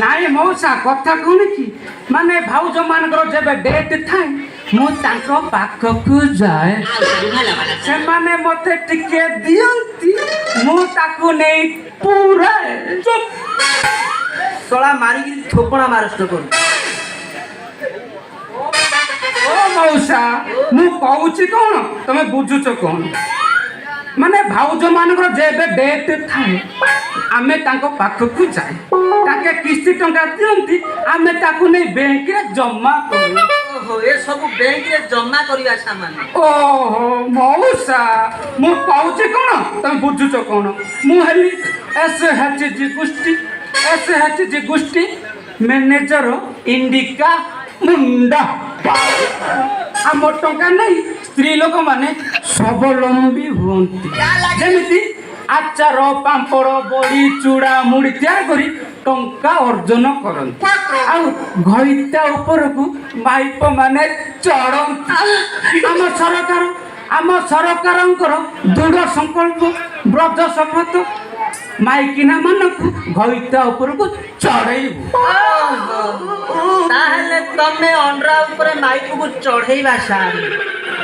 ନାଇଁ ମଉସା, କଥା କଣ କି, ମାନେ ଭାଉଜ ମାନଙ୍କର ଯେବେ ଡେଟ୍ ଥାଏ, ମୁଁ ତାଙ୍କ ପାଖକୁ ଯାଏ। ଆଉ ସବୁ ଭଲ ଭଲ। ସେମାନେ ମତେ ଟିକେ ଦିଅନ୍ତି, ମୁଁ ତାକୁ ନେଇ ପୁରା ଚୁପ୍ ଶଳା, ମାରିକି ଥୋପଣା ମାରଷ୍ଟ କରୁ। ଓ ମଉସା, ମୁଁ କହୁଛି କଣ, ତମେ ବୁଝୁଛ କଣ? ମାନେ ଭାଉଜ ମାନଙ୍କର ଯେବେ ଡେଟ୍ ଥାଏ, ଆମେ ତାଙ୍କ ପାଖକୁ ଯାଏ, ତାଙ୍କେ କିସ୍ତି ଟଙ୍କା ଦିଅନ୍ତି, ଆମେ ତାକୁ ନେଇ ବ୍ୟାଙ୍କରେ ଜମା କରୁ। ଓହୋ, ଏ ସବୁ ବ୍ୟାଙ୍କରେ ଜମା କରିବା ସାମାନ। ଓହୋ ମଉସା, ମୁଁ କହୁଛି କଣ, ତମେ ବୁଝୁଛ କଣ? ମୁଁ ହେଲି ଏସ୍ ଏଚ୍ ଜି ଗୋଷ୍ଠୀ, ଏସ୍ ଏଚ୍ ଜି ଗୋଷ୍ଠୀ ମ୍ୟାନେଜର ଇଣ୍ଡିକା ମୁଣ୍ଡା। ଆମ ଟଙ୍କା ନେଇ ସ୍ତ୍ରୀ ଲୋକମାନେ ସ୍ୱାବଲମ୍ବୀ ହୁଅନ୍ତି, ଯେମିତି ଆଚାର, ପାମ୍ପଡ଼, ବଡ଼ି, ଚୁଡ଼ା, ମୁଢ଼ି ତିଆରି କରି ଟଙ୍କା ଅର୍ଜନ କରନ୍ତି ଆଉ ଘଇତା ଉପରକୁ ମାଇପ ମାନେ ଚଢ଼ନ୍ତି। ଆମ ସରକାରଙ୍କର ଦୃଢ଼ ସଂକଳ୍ପ, ବ୍ରଜ ଶପଥ, ମାଇକିନା ମାନଙ୍କୁ ଘଇତା ଉପରକୁ ଚଢ଼େଇବୁ। ଓହୋ, ତାହେଲେ ତମେ ଅଣ୍ଡ୍ରା ଉପରେ ମାଇପକୁ ଚଢେଇବା ସାର୍।